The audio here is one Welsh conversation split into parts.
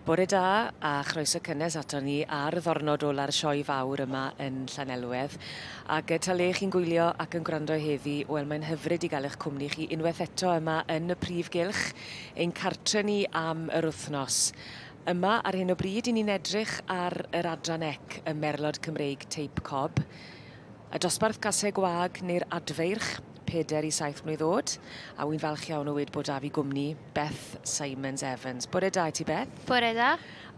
Bore da a chroeso cynnes aton ni ar ddornod ola'r sioe fawr yma yn Llanelwedd. Ac ta le chi'n gwylio ac yn gwrando heddi, wel mae'n hyfryd i gael eich cwmni chi unwaith eto yma yn y prif gylch, ein cartre ni am yr wythnos. Yma ar hyn o bryd i ni'n edrych ar yr adran ec y Merlod Cymreig Teip Cob. Y dosbarth gaseg gwag neu'r adfeirch, peder i saith mlwydd oed, a wy'n falch iawn o weud bod 'da fi gwmni Beth Simons Evans. Bore da i ti Beth. Bore da.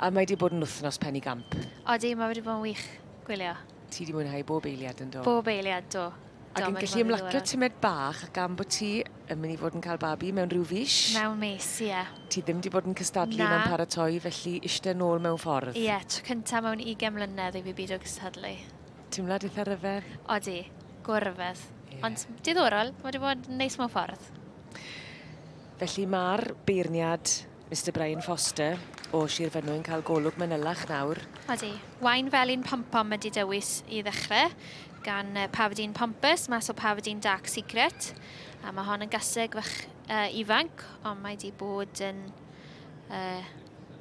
A mae 'di bod yn wythnos penigamp. Odi, mae wedi bod yn wych gwylio. Ti 'di mwynhau bob eiliad yn do? Bob eiliad, do. Ac yn gallu ymlacio tymed bach ac am bod ti yn mynd i fod yn cael babi mewn rhyw fis. Mewn mis, ie. Ti ddim 'di bod yn cystadlu mewn paratoi, felly ishte nôl mewn ffordd. Ie, tro cynta mewn ugain mlynedd i fi bido cystadlu. Teimlad eitha ryfedd. Odi, go ryfedd. Yeah. Ond diddorol, mae wedi bod yn neis mewn ffordd. Felly mae'r beirniad Mister Brian Foster o Sir Fynwy yn cael golwg manylach nawr. Odi. Wain Felin Pom-Pom ydi dewis i ddechrau gan Pavadine Pompous, mas o Pavadine Dark Secret. A mae hon yn gaseg fach uh, ifanc, ond mae wedi bod yn... Uh,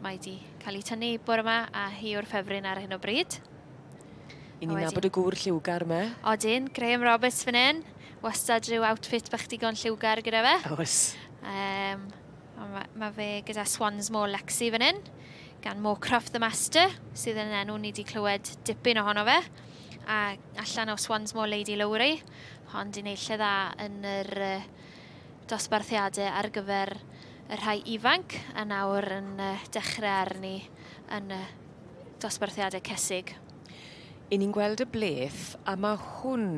mae wedi cael ei tynnu bore yma a hi yw'r ffefryn ar hyn o bryd. I ni'n nabod y gŵr lliwgar 'ma. Odyn, Graham Roberts fan hyn. Wastad rhyw outfit bach digon lliwgar gyda fe. Oes. Um, mae ma fe gyda Swansmore Lexi fan hyn, gan Moorcroft the Master, sydd yn enw ni wedi clywed dipyn ohono fe. A allan o Swansmore Lady Lowry, hon di wneud lle dda yn yr uh, dosbarthiadau ar gyfer y rhai ifanc, a nawr yn uh, dechrau arni yn y dosbarthiadau cesig. I ni'n gweld y bleth, a mae hwn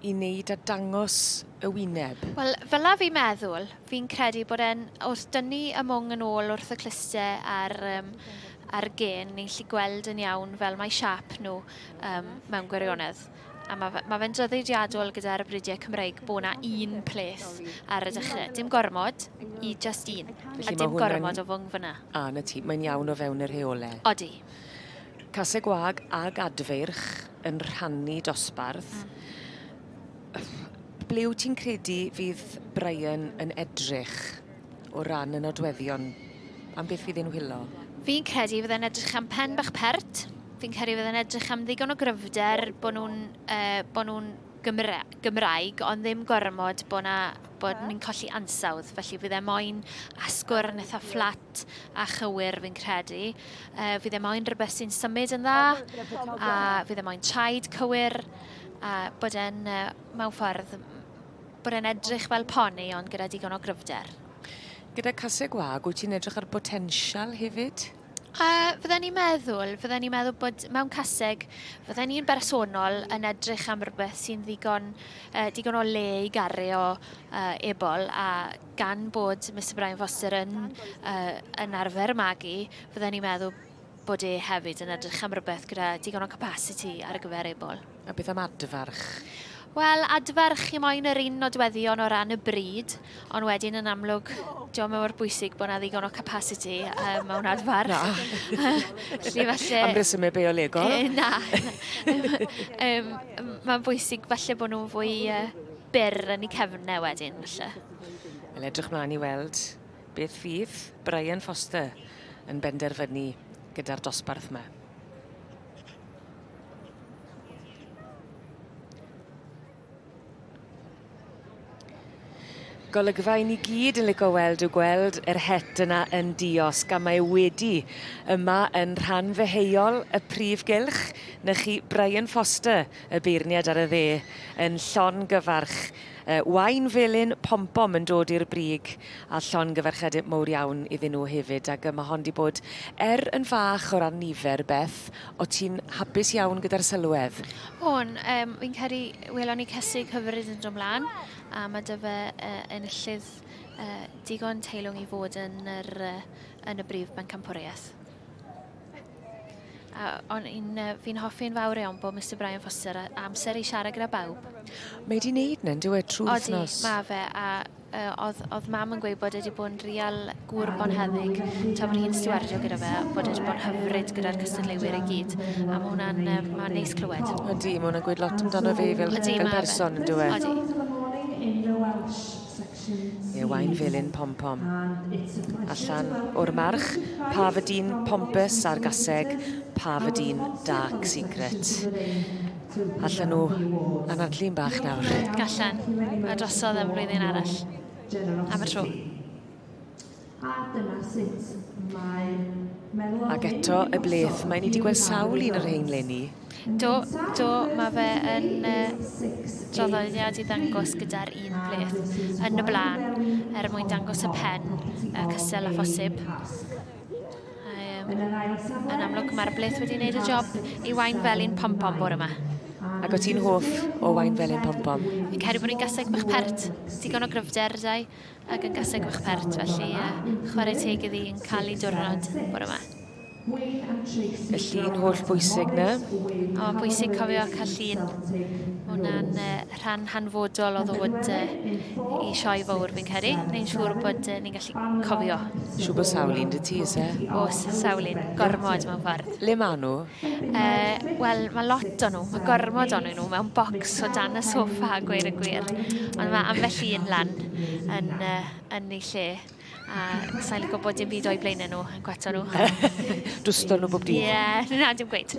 i wneud â dangos y wyneb. Wel, fel 'na fi'n meddwl. Fi'n credu bod e'n, wrth dynnu y mwng yn ôl wrth y cluste a'r, um, a'r gen, ni'n gallu gweld yn iawn fel mae siâp nhw um, mewn gwirionedd. A mae, fe, mae fe'n draddodiadol gyda'r bridiau Cymreig bod 'na un pleth ar y dechrau. Dim gormod, i just un. Felly a dim gormod o fwng fyna. A, 'na ti, mae'n iawn o fewn y rheole. Odi. Caseg gwag ag adfeirch yn rhannu dosbarth. Mm. Ble wyt ti'n credu fydd Brian yn edrych o ran y nodweddion? Am beth fydd e'n wylo? Fi'n credu fydd e'n edrych am pen bach pert. Fi'n credu fydd e'n edrych am ddigon o gryfder, bod nhw'n uh, bo nhw Gymra Gymraeg, ond ddim gormod bod, na, bod ni'n colli ansawdd. Felly fydd e moyn asgwrn eitha fflat a chywir fi'n credu. Uh, fydd e moyn rhywbeth sy'n symud yn dda, a fydd e moyn traed cywir, a bod e'n, uh, mewn ffordd, bod e'n edrych fel poni ond gyda digon o gryfder. Gyda caseg gwag, wyt ti'n edrych ar botensial hefyd? Uh, fydden ni'n meddwl, fydden ni'n meddwl bod mewn caseg, fydden ni'n bersonol yn edrych am rhywbeth sy'n ddigon, uh, digon o le i gario uh, ebol, a gan bod Mr Brian Foster yn, uh, yn arfer magu, fydden ni'n meddwl bod e hefyd yn edrych am rhywbeth gyda digon o capacity ar gyfer ebol. A beth am adfarch? Wel, adfarch chi moyn yr un nodweddion o ran y bryd, ond wedyn yn amlwg, diolch mor bwysig bod yna ddigon o capacity um, mewn adfarch. Na. Felly falle... Am resymau biolegol? E, na. um, Mae'n bwysig falle bod nhw'n fwy uh, byr yn eu cefnau wedyn, falle. Wel, edrych mlaen i weld beth fydd Brian Foster yn benderfynu gyda'r dosbarth yma. Golygfa i ni gyd yn lico weld yw gweld yr het yna yn diosg a mae wedi yma yn rhan ddeheuol y prif gylch. 'Na chi Brian Foster, y beirniad ar y dde, yn llongyfarch Yy wain felyn pom-pom yn dod i'r brig a llongyfarchiade mowr iawn iddyn nhw hefyd ag yy ma' hon 'di bod er yn fach o ran nifer Beth, o't ti'n hapus iawn gyda'r sylwedd? O'n, yym fi'n credu welon ni cysig hyfryd yn dod mlan a ma' 'da fe yy enillydd yy digon teilwng i fod yn yr yy yn y brif bencampwriaeth. A o'n i'n yy fi'n hoffi'n fawr iawn bod Mister Brian Foster a amser i siarad gyda bawb. Mae 'di neud 'na yndyw e trw'r wythnos? Odi, ma' fe a yy o'dd o'dd mam yn gweud bod e 'di bod yn real gŵr bonheddig tra bod hi'n stiwardio gyda fe bod e 'di bod yn hyfryd gyda'r cystadleuwyr i gyd a ma' hwnna'n yy ma'n neis clywed. Odi ma' wnna'n gweud lot amdano fe fel Odi, fel ma' fe. person yndyw e? Odi. Ie, Waun Felyn Pom Pom. Allan o'r march, Parfadine Pompous a'r gaseg, Parfadine Dark Secret. Allan nhw anadlu'n bach nawr. Gallan. A drosodd am flwyddyn arall. Am y tro. Ac eto y bleth, mae ni wedi gweld sawl un o'r rhain leni. Do, do, mae fe yn draddodiad i ddangos gyda'r un bleth yn y blaen er mwyn dangos y pen cystal â phosib. Yn amlwg mae'r bleth wedi gwneud y job i Waun Felyn Pom Pom bore yma. Ac o ti'n hoff o Waun Felyn Pom Pom? Fi'n credu bod ni'n gaseg bach pert, digon o gryfder dau, ac yn gaseg bach pert, felly chwarae teg iddi yn cael ei diwrnod bore yma. Y llun holl bwysig na. O, bwysig cofio cael llun. Mae hwnna'n rhan hanfodol o ddod i sioe fawr fi'n credu. Neu'n siŵr bod ni'n gallu cofio. Siŵr bod sawl un 'da ti, oes e? Oes, sawl un. Gormod mewn ffordd. Le maen nhw? Wel, mae lot o nhw. Mae gormod o'n nhw mewn bocs o dan y soffa, a gweud y gwir. Ond mae ambell un lan yn, yn ei lle. A sa'n licio bod dim byd o'i blaenau nhw, yn gwato nhw. Dwsto nhw bob dydd? Ie, yeah, na, dim gweud.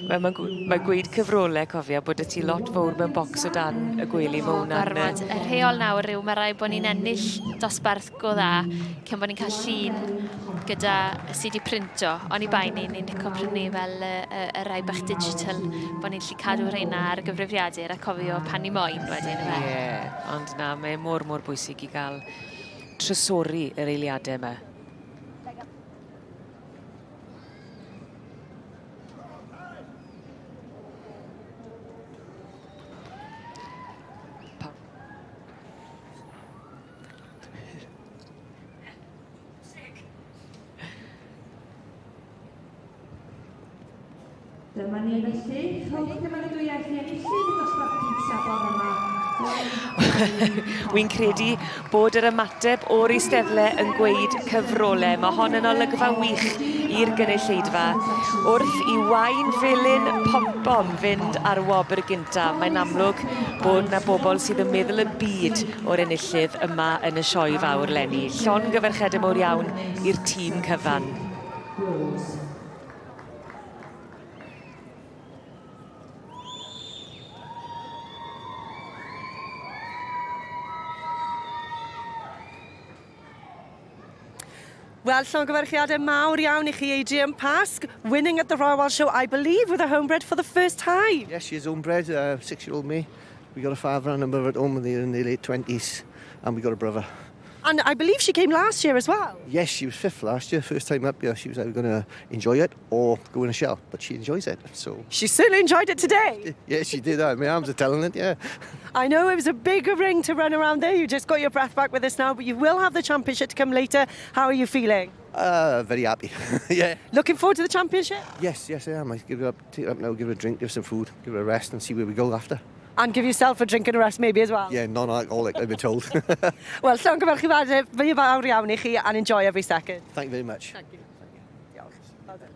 Wel, mae'n mae gweud cyfrolau, cofia, bod y ti lot fawr mewn bocs o dan y gwely. Mae hwnna'n... Gormod. Y rheol nawr yw mae rhaid bod ni'n ennill dosbarth go dda cyn bod ni'n cael llun gyda sydd wedi printo. Oni bai ni, ni'n licio prynu fel y, y, y rai bach digital, bod ni'n gallu cadw rheina ar gyfrifiadur a cofio pan ni moyn wedyn. Ie, yeah, ond na, mae mor, mor bwysig i gael trysori yr eiliadau yma. Dyma ni felly, rhowch gymeradwyaeth i enillydd y dosbarth cyntaf bore yma. Wy'n credu bod yr ymateb o'r eisteddle yn gweud cyfrole. Mae hon yn olygfa wych i'r gynulleidfa. Wrth i Waun Felyn Pom-pom fynd ar wobr gynta, mae'n amlwg bod 'na bobl sydd yn meddwl y byd o'r enillydd yma yn y sioe fawr 'leni. Llongyfarchiadau mowr iawn i'r tîm cyfan. Wel, llongyfarchiadau mawr iawn i chi, Adrian Pask, winning at the Royal Welsh Show, I believe, with a homebred for the first time. Yes, she is homebred, 6-year-old me. We got a father and a mother at home, and they're in their late 20s, and we got a brother. And I believe she came last year as well. Yes, she was fifth last year, first time up here. She was either going to enjoy it or go in a shell, but she enjoys it, so... She certainly enjoyed it today. Yes, she did. My arms are telling it, yeah. I know it was a big ring to run around there. You just got your breath back with us now, but you will have the championship to come later. How are you feeling? Very happy, yeah. Looking forward to the championship? Yes, yes, I am. I give her up, take her up now, give her a drink, give her some food, give her a rest and see where we go after. And give yourself a drink and a rest maybe as well. Yeah, non-alcoholic, I've been told. Wel, llongyfarchiadau fawr iawn i chi and enjoy every second. Thank you very much. Thank you. Thank you. Diolch. Well done.